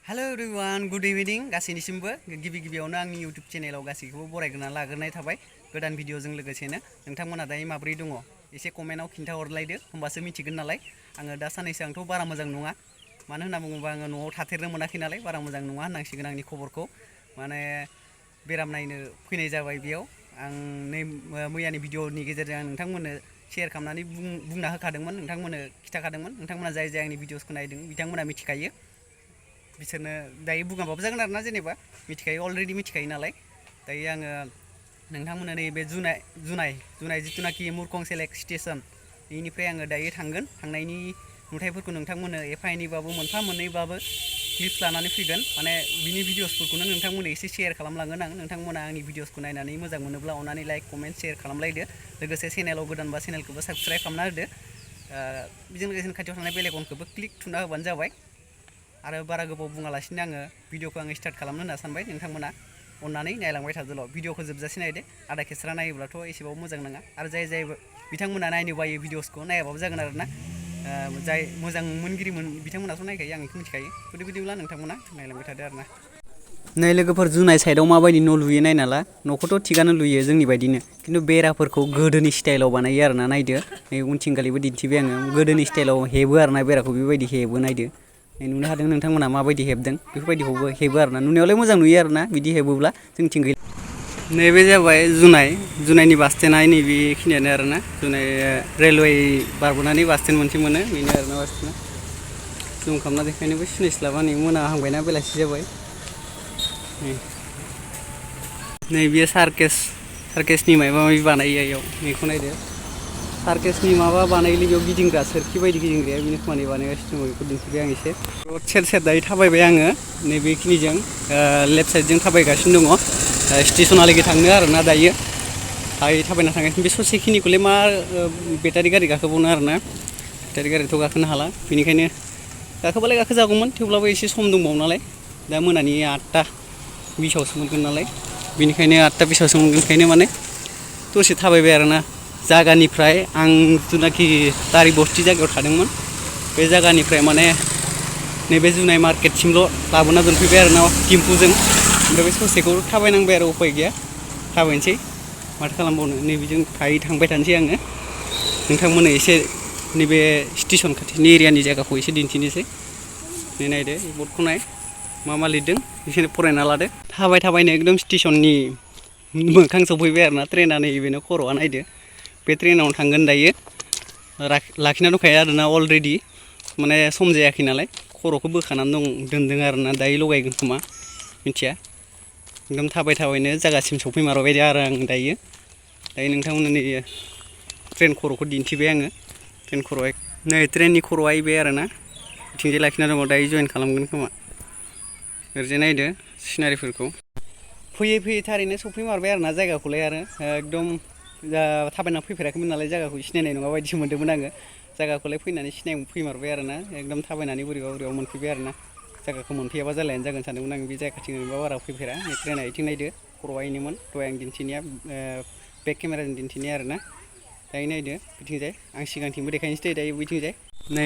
Hello everyone, good evening. गासैनिसिमबो गिबियावनो आंनि YouTube चेनेलाव गासैखौबो बरायग्रोना लाग्रोनाय थाबाय गोदान भिडिअजों लोगोसेनो नोंथांमोना दायो माबोरै दङ एसे कमेन्टआव खिन्था हरलायदो होमबासो मिथिगोन नालाय आङो दा सानैसो आंथ' बारा मोजां नङा मानो होनना बुङोबा आङो न'आव थाथेरनो मोनाखै नालाय बारा मोजां नङा होननांसिगोन आंनि खबरखौ माने बेराम नायनो फैनाय जाबाय बेयाव आं नै मैयानि भिडिअनि गेजेरजों आं नोंथांमोननो शेयार खालामनानै बुंना होखादोंमोन नोंथांमोननो खिथाखादोंमोन नोंथांमोना जाय आंनि भिडिअसखौ नायदों बिथांमोना मिथिखायो बिसोरनो दायो बुङाबाबो जागोन आरोना जेनेबा मिथिखायो अलरेडि मिथिखायो नालाय दायो आङो नोंथांमोननो नैबे जुनाय जिथुनाखि मुरकंसेलेक स्टेशन बेनिफ्राय आङो दायो थांनायनि नुथायफोरखौ नोंथांमोननो एफा एनैबाबो मोनफा मोननैबाबो क्लिप्स लानानै फैगोन माने बिनि भिडिअसफोरखौनो नोंथांमोननो एसे शेयार खालामलांगोन आं नोंथांमोना आंनि भिडिअसखौ नायनानै मोजां मोनोब्ला अननानै लाइक कमेन्ट शेयार खालामलायदो लोगोसे चेनेलाव गोदानबा चेनेलखौबो साबस्क्राइब खालामना होदो बेजों लोगोसे खाथियाव थानाय बेल आइकनखौबो क्लिक थुना होबानो जाबाय आरो बारा गोबाव बुङालासिनो आङो भिडिअखौ आङो स्टार्ट खालामनो होनना सानबाय नोंथांमोना अननानै नायलांबाय थादोल' भिडिअखौ जोबजासे नायदो आधा खेस्रा नायोब्लाथ' एसेबाबो मोजां नङा आरो जाय बिथांमोना नायनो बायो भिडिअसखौ नायाबाबो जागोन आरोना जाय मोजां मोनगिरिमोन बिथांमोनाथ' नायखायो आं बेखौ मिथिखायो बिदिब्ला नोंथांमोना नायलांबाय थादो आरोना नै लोगोफोर जुनाय साइडआव माबायदि न' लुयो नायनाला न'खौथ' थिगानो लुयो जोंनि बायदिनो खिन्थु बेराफोरखौ गोदोनि स्टाइलाव बानायो आरोना नायदो नै उनथिंगालिबो दिन्थिबाय आङो गोदोनि स्टाइलाव हेबो आरोना बेराखौ बेबायदि हेबो नायदो नुनो हादों नोंथांमोना माबायदि हेबदों बेफोरबायदिखौबो हेबो आरोना नुनायावलाय मोजां नुयो आरोना बिदि हेबोब्ला जोंथिं गैया नैबे जाबाय जुनायनि बास स्टेन्डआ नैबेखिनियानो आरोना जुनाय रेलवे बारबोनानै बास स्टेन्ड मोनसे मोनो बेनो आरोना बास स्टेन्डआ जुम खालामना देखायनोबो सिनायस्लाबा नै मोनाहांबायना बेलासि जाबाय नै बेयो सार्केसनि माबा माबि बानायो इयाव बेखौ नायदो सार्केसनि माबा बानायलै बेयाव गिदिंग्रा सोरखि बायदि गिदिंग्राया बेनि खामानि बानायगासिनो दङ बेखौ दिन्थिबाय आं एसे रड सेर दायो थाबायबाय आङो नैबेखिनिजों लेफ्ट साइडजों थाबायगासिनो दङ स्टेसनालागै थांनो आरोना दायो थाबायना थांगासिनो बे ससेखिनिखौलाय मा बेटारि गारि गाखोबावनो आरोना बेटारि गारिथ' गाखोनो हाला बेनिखायनो गाखोबालाय गाखोजागौमोन थेवब्लाबो एसे सम दंबावो नालाय दा मोनानि 8:20 मोनगोन नालाय बेनिखायनो 8:20 मोनगोनखायनो माने दसे थाबायबाय आरोना जागानिफ्राय आं जिथुनाखि दारि बस्ति जायगायाव थादोंमोन बे जायगानिफ्राय माने नैबे जुनाय मार्केटसिमल' लाबोना दोनफैबाय आरोना टेम्पुजों ओमफ्राय बे ससेखौ थाबायनांबाय आरो उफाय गैया थाबायनोसै माथो खालामबावनो नैबेजों थांबाय थानोसै आङो नोंथांमोननो एसे नैबे स्टेसन खाथिनि एरियानि जायगाखौ एसे दिन्थिनोसै नै नायदो बर्डखौ नाय मा लिरदों बिसोर फरायना लादो थाबायनो एकदम स्टेसननि मोखां सफैबाय आरोना ट्रेना नैबेनो खर'आ नायदो बे ट्रेनावनो थांगोन दायो लाखिना दंखायो आरोना अलरेडि माने सम जायाखै नालाय खर'खौ बोखानानै दोनदों आरोना दायो लगायगोन खोमा मिथिया एकदम थाबायनो जायगासिम सफैमारबाय आरो आं दायो नोंथांमोननो नै ट्रेन खर'खौ दिन्थिबाय आङो ट्रेन खर'आ नै ट्रेननि खर'आ इबाय आरोना बिथिंजाय लाखिना दङ दायो जइन खालामगोन खोमा ओरैजाय नायदो सिनारिफोरखौ फैयै थारैनो सफैमारबाय आरोना जायगाखौलाय आरो एकदम थाबायना फैफेराखैमोन नालाय जायगाखौ सिनायनाय नङा बायदिसो मोन्दोंमोन आङो जायगाखौलाय फैमारबाय आरोना एकदम थाबायनानै बोरैबा मोनफैबाय आरोना जायगाखौ मोनफैयाबा जालायानो जागोन सानदोंमोन आं बे जायगाथिं ओरैनोबा बारा फैफेरा ट्रेना इथिं नायदो खर'आ इनोमोन दहाय आं दिन्थिनाया बेक केमेराजों दिन्थिनाया आरोना दायो नायदो बिथिंजाय आं सिगांथिंबो देखायनोसै दायो बिथिंजाय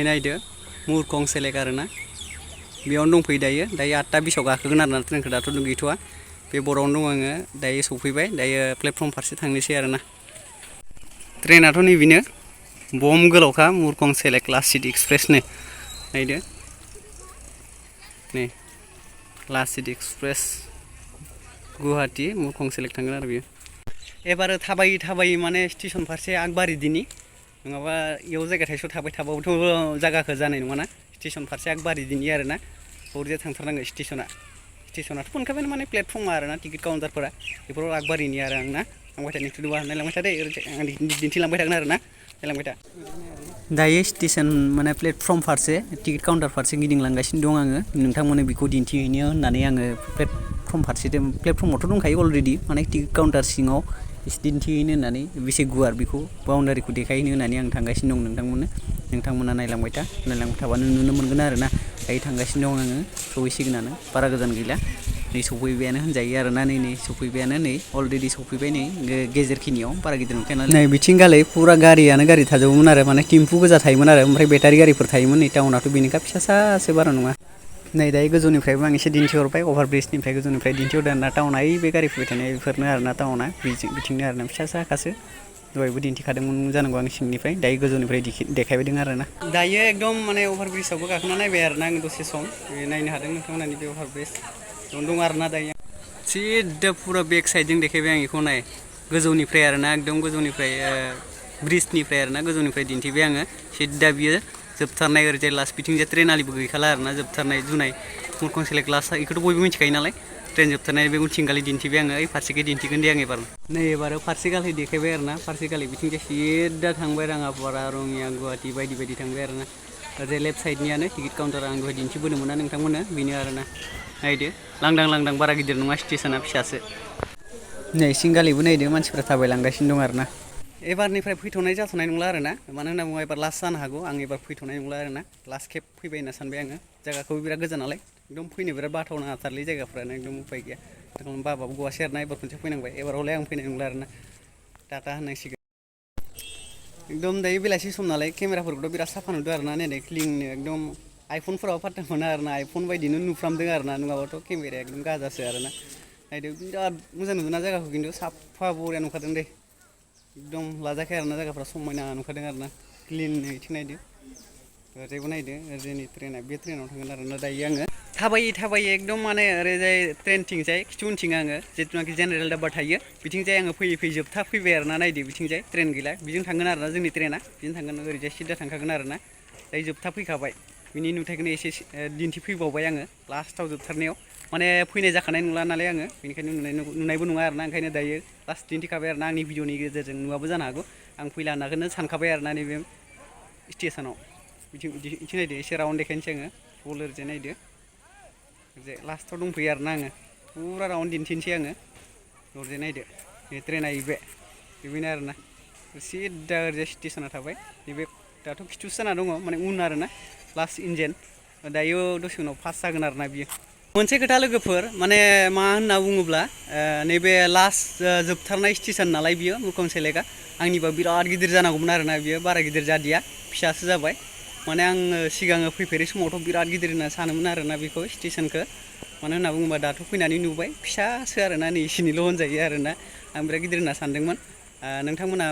नायदो मुरकंसेलेक आरोना बेयावनो दंफैयो दायो 8:20 गाखोगोन आरोना ट्रेनखौ दाथ' गैथ'वा बे बर'आवनो दं आङो दायो सफैबाय दायो प्लेटफर्म फारसे थांनोसै आरोना ट्रेनाथ' नैबेनो बम गोलावखा मुरकंसेलेक लाचित एक्सप्रेसनो नायदो नै लाचित एक्सप्रेस गुवाहाटी मुरकंसेलेक थांगोन आरो बेयो एबार थाबायै माने स्टेसन फारसे आगबारिदिनि नङाबा इयाव जायगा थाइसेयाव थाबाय थाबाबोथ' जायगाखौ जानाय नङाना स्टेसन फारसे आगबारिदिनि आरोना ओरैजाय थांथारनांगौ स्टेसनाथ' मोनखाबाय माने प्लेटफर्मा आरोना टिकेट काउन्टारफोरा बेफोराव आगबारिनि आरो आंना थांबाय थानाय थुदुबा नायलांबाय थादो आं दिन्थिलांबाय थागोन आरोना नायलांबाय था दायो स्टेसन माने प्लेटफर्म फारसे टिकेट काउन्टार फारसे गिदिंलांगासिनो दं आङो नोंथांमोननो बेखौ दिन्थिहैनो होननानै आङो प्लेटफर्मावथ' दंखायो अलरेडि माने टिकेट काउन्टार सिङाव एसे दिन्थिहैनो होननानै बेसे गुवार बेखौ बाउन्डारिखौ देखायहैनो होननानै आं थांगासिनो दं नोंथांमोना नायलांबाय थाबानो नुनो मोनगोन आरोना दायो थांगासिनो दं आङो सौहैसिगोनानो बारा गोजान गैला नै सफैबायानो होनजायो आरोना नै सफैबायानो नै अलरेडि सफैबाय नै गेजेरखिनियाव बारा गिदिर नंखाया नालाय नै बिथिंगालै फुरा गारि थाजोबोमोन आरो माने टेम्पु गोजा थायोमोन आरो ओमफ्राय बेटारि गारिफोर थायोमोन नै टाउनाथ' बेनिखा फिसासो बारा नङा नै दायो गोजौनिफ्रायबो आं एसे दिन्थिहरबाय अभार ब्रिजनिफ्राय गोजौनिफ्राय दिन्थिहरदों आरोना टाउना बे गारि फैबाय थानाय बेफोरनो आरोना टाउना बिथिंनो आरोना फिसा साखासो दहायबो दिन्थिखादोंमोन जानांगौ आं सिंनिफ्राय दायो गोजौनिफ्राय देखायबायदों आरोना दायो एकदम माने अभार ब्रिजआवबो गाखोना नायबाय आरोना आं दसे सम नायनो हादों नोंथांमोननि बे अभार ब्रिज दं आरोना दायो सिदा फुरा बेक साइडजों देखायबाय आं बेखौ नाय गोजौनिफ्राय आरोना एकदम गोजौनिफ्राय ब्रिजनिफ्राय आरोना गोजौनिफ्राय दिन्थिबाय आङो सिदा बियो जोबथारनाय ओरैजाय लास्ट बिथिंजाय ट्रेन आलिबो गैखाला आरोना जोबथारनाय जुनाय मुरखंसेलेक लास्ट बेखौथ' बयबो मिथिखायो नालाय ट्रेन जोबथारनाय बे उनथिंगालि दिन्थिबाय आङो ओइ फारसेखै दिन्थिगोन दे आं एबार नै एबार फारसेगालि देखायबाय आरोना फारसेगालि बिथिंजाय सिदा थांबाय राङापारा रङिया गुवाहाटि बायदि बायदि थांबाय आरोना ओरैजाय लेफ्ट साइडनियानो टिकेट काउन्टार आं दहाय दिन्थिबोदोंमोन ना नोंथांमोननो बेनो आरोना नायदो लांदां लांदां बारा गिदिर नङा स्टेसना फिसासो नै सिंगालिबो नायदो मानसिफ्रा थाबायलांगासिनो दं आरोना एबारनिफ्राय फैथ'नाय जाथ'नाय नंला आरोना मानो होनना बुङोबा एबार लास्ट जानो हागौ आं एबार फैथ'नाय नंला आरोना लास्ट खेब फैबाय होनना सानबाय आङो जायगाखौबो बिराद गोजान नालाय एकदम फैनो बिराद बाथावना थारलै जायगाफ्रानो एकदम उफाय गैया बाबाबो गवासै आरोना एबार खनसे फैनांबाय एबारावलाय आं फैनाय नंला आरोना टाटा होननांसिगोन एकदम दायो बेलासि सम नालाय केमेराफोरखौथ' बिराद साफा नुदों आरोना नै क्लिननो एकदम आइफनफोराव फात्ता मोना आरोना आइफन बायदिनो नुफ्रामदों आरोना नङाबाथ' केमेराया एकदम गाजासो आरोना नायदो बिराद मोजां नुदोंना जायगाखौ खिन्थु साफा बरिया नुखादों दे एकदम लाजाखाया आरोना जायगाफ्रा समायना नुखादों आरोना क्लिननो बिथिं नायदो ओरैजायबो नायदो ओरैजायनि ट्रेना बे ट्रेनाव थांगोन आरोना दायो आङो थाबायै एकदम माने ओरैजाय ट्रेनथिंजाय खिथु उनथिं आङो जिथुनाखि जेनेरेल डाब्बा थायो बिथिंजाय आङो फैयै जोबथा फैबाय आरोना नायदो बिथिंजाय ट्रेन गैला बिजों थांगोन आरोना जोंनि ट्रेना बिजों थांगोन ओरैजाय सिदा थांखागोन आरोना दायो जोबथा फैखाबाय बिनि नुथायखौनो एसे दिन्थिफैबावबाय आङो लास्टआव जोबथारनायाव माने फैनाय जाखानाय नंला नालाय आङो बेनिखायनो नुनायबो नङा आरोना ओंखायनो दायो लास्ट दिन्थिखाबाय आरोना आंनि भिडिअनि गेजेरजों नुवाबो जानो हागौ आं फैला होननाखौनो सानखाबाय आरोना नैबे स्टेसनाव बिथिं नायदो एसे राउन्ड देखायनोसै आङो फुल ओरैजाय नायदो ओरैजाय लास्टआव दंफैयो आरोना आङो फुरा राउन्ड दिन्थिनोसै आङो ओरैजाय नायदो बे ट्रेना बेनो आरोना सिदा ओरैजाय स्टेसना थाबाय नैबे दाथ' खिथुसो जाना दङ माने उन आरोना लास्ट इन्जिन दायो दसे उनाव पास जागोन आरोना बियो मोनसे खोथा लोगोफोर माने मा होनना बुङोब्ला नैबे लास्ट जोबथारनाय स्टेसन नालाय बियो मुरखंसेलेकआ आंनिबा बिराद गिदिर जानांगौमोन आरोना बियो बारा गिदिर जादिया फिसासो जाबाय माने आङो सिगाङो फैफेरै समावथ' बिराद गिदिर होनना सानोमोन आरोना बेखौ स्टेसनखौ मानो होनना बुङोबा दाथ' फैनानै नुबाय फिसासो आरोना नै इसिनिल' होनजायो आरोना आं बिराद गिदिर होनना सानदोंमोन नोंथांमोना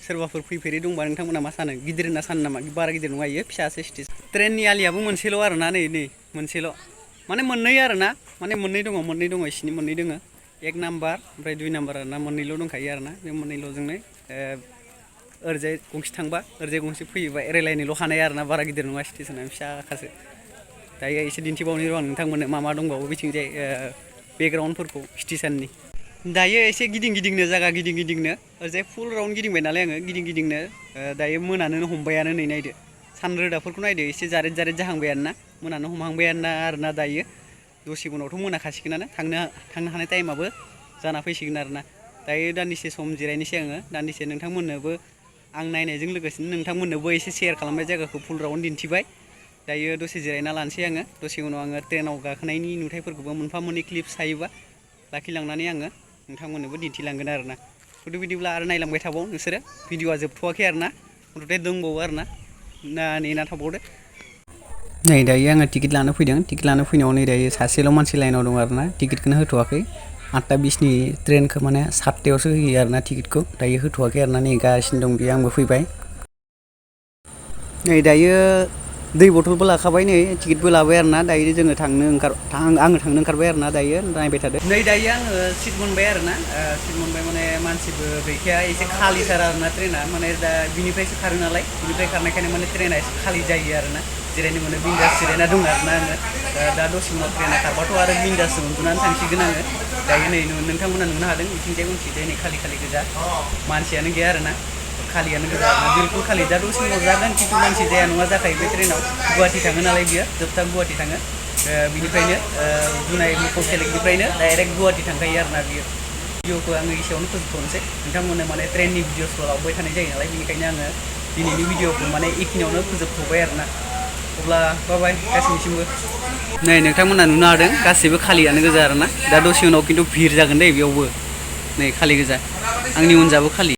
सोरबाफोर फैफेरै दंबा नोंथांमोना मा सानो गिदिर होनना सानो नामा बारा गिदिर नङा इयो फिसासो स्टेसन ट्रेननि आलियाबो मोनसेल' आरोना नै मोनसेल' माने मोननै आरोना माने मोननै दङ इसिनि मोननै दङ एक नाम्बार ओमफ्राय दुइ नाम्बार आरोना मोननैल' दंखायो आरोना बे मोननैल'जोंनो ओरैजाय गंसे थांबा ओरैजाय गंसे फैयोबा एरायलायनोल' हानाय आरोना बारा गिदिर नङा स्टेसना फिसाखासो दायो एसे दिन्थिबावनो र' आं नोंथांमोननो मा दंबावो बिथिंजाय बेकग्राउन्डफोरखौ स्टेसननि दायो एसे गिदिंनो जागा गिदिंनो ओरैजाय फुल राउन्ड गिदिंबाय नालाय आङो गिदिंनो दायो मोनानो हमबायानो नै नायदो सान रोदाफोरखौ नायदो एसे जारेद जाहांबाय आरोना मोनानो हमहांबायानो आरोना दायो दसे उनावथ' मोनाखासिगोनानो थांनो हानाय टाइमाबो जाना फैसिगोन आरोना दायो दान्दिसे सम जिरायनोसै आङो दान्दिसे नोंथांमोननोबो आं नायनायजों लोगोसेनो नोंथांमोननोबो एसे शेयार खालामबाय जायगाखौ फुल राउन्ड दिन्थिबाय दायो दसे जिरायना लानोसै आङो दसे उनाव आङो ट्रेनाव गाखोनायनि नुथायफोरखौबो मोनफा मोननै क्लिप्स हायोबा लाखिलांनानै आङो नोंथांमोननोबो दिन्थिलांगोन आरोना बिदिब्ला आरो नायलांबाय थाबाव नोंसोरो भिडिअआ जोबथ'वाखै आरोना मथथे दंबावो आरोना नेना थाबावदो नै दायो आङो टिकेट लानो फैदों टिकेट लानो फैनायाव नै दायो सासेल' मानसि लाइनाव दं आरोना टिकेटखौनो होथ'वाखै 8:20नि ट्रेनखौ माने 7टायावसो होयो आरोना टिकेटखौ दायो होथ'वाखै आरोना नेगासिनो दं बेयो आंबो फैबाय नै दायो दै बथलबो लाखाबाय नै टिकेटबो लाबाय आरोना दायो जोङो आङो थांनो ओंखारबाय आरोना दायो नायबाय थादो नै दायो आङो सिट मोनबाय आरोना सिट मोनबाय माने मानसिबो गैखाया एसे खालिथार आरोना ट्रेना माने दा बिनिफ्रायसो खारो नालाय बिनिफ्राय खारनायखायनो माने ट्रेना एसे खालि जायो आरोना जिरायनो मोनो बिन्दास जिरायना दं आरोना आङो दा दसे उनाव ट्रेना खारबाथ' आरो बिन्दास उन्दुनानै थांसिगोन आङो दायो नै नोंथांमोना नुनो हादों बिथिंजाय उनथिंजाय नै खालि गोजा मानसियानो गैया आरोना खालियानो गोजा बिलकुल खालि दा दसे उनाव जागोन खिन्थु मानसि जाया नङा जाखायो बे ट्रेनाव गुवाहाटि थाङो नालाय बियो जोबथा गुवाहाटि थाङो बिनिफ्रायनो जुनाय मुरखंसेलेकनिफ्रायनो डाइरेक्ट गुवाहाटि थांखायो आरोना बियो भिडिअखौ आङो एसेयावनो फोजोबथ'नोसै नोंथांमोननो माने ट्रेननि भिडिअसखौ लाबोबाय थानाय जायो नालाय बेनिखायनो आङो दिनैनि भिडिअखौ माने एखिनियावनो फोजोबथ'बाय आरोना अब्ला बाय गासैनिसिमबो नै नोंथांमोना नुनो हादों गासैबो खालियानो गोजा आरोना दा दसे उनाव खिन्थु भिर जागोन दे बेयावबो नै खालि गोजा आंनि उनजाबो खालि